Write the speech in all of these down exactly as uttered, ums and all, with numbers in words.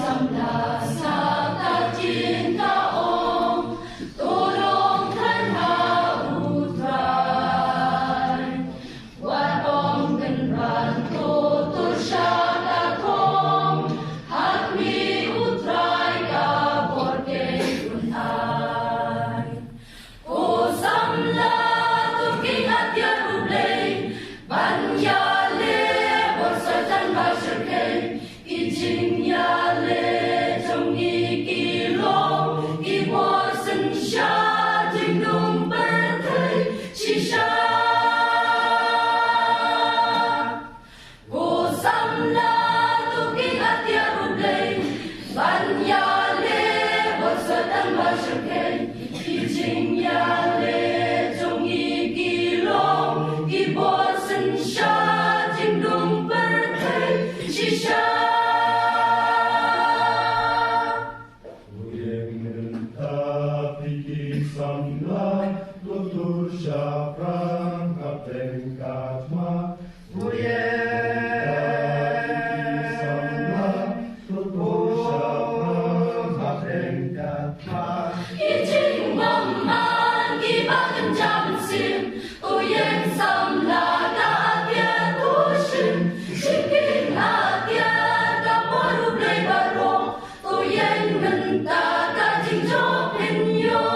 Samla sa ka jingkyrkhu, to rung kren ha U Trai. Wat ym kynran, to tur sha ka thong, ha khmih U Trai ka bor keiñ un ai. Ko samla, to kheiñ atiar U Blei, ban ïaleh bor Soitan ba shyrkhei. Ki jingïaleh jong ngi ki long ki bor synshar jingdum pyrthei shisha. Ko samla, to kheiñ atiar U Blei, ban ïaleh bor Soitan ba shyrkhei. Ki jingïaleh jong ngi ki long ki bor synshar jingdum pyrthei shisha. U ïeng mynta, phi ki samla, to tur shaphrang hapdeng ka thma. U ïeng mynta, phi ki samla, to tur shaphrang hapdeng ka thma. Ki jingbymman kiba kynja mynsiem, to ïeng samla ka atiar, to shim jingkheiñ atiar ka bor U Blei baroh. To ïeng mynta ka jingjop hynñiew.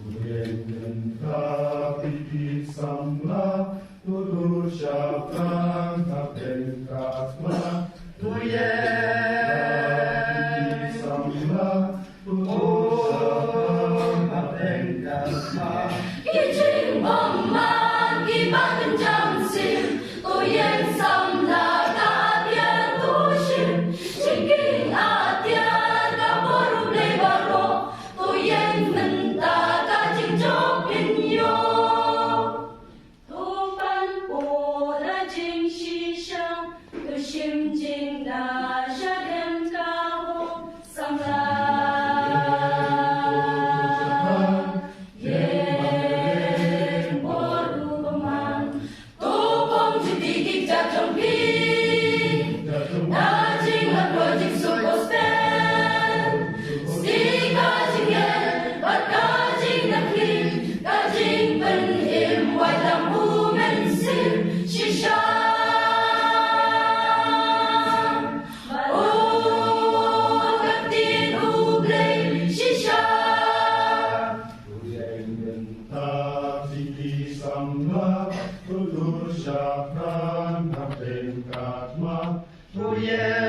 To ïeng mynta, phi ki samla, to tur shaphrang hapdeng ka thma. To ïeng mynta, phi ki samla, to tur shaphrang hapdeng ka thma. Ki jingbymman kiba kynja mynsiem, to ïeng samla ka atiar, to shim jingkheiñ atiar ka bor U Blei baroh. To ïeng mynta ka jingjop hynñiew. To pan pura jingshisha, to shim jingda sha dem ka hok samla. Ïeng bor u bymman, to pom juti ki kjat jong phi. Da jingïathuh jingsuk gospel, sngewthuh ka jingeh bad ka jingdap kti, ka jingpynim waitlam U Mynsiem shisha. Bad ka ktien U Blei shisha. U ïeng mynta, phi ki samla, to tur shaphrang hapdeng ka thma. U ïeng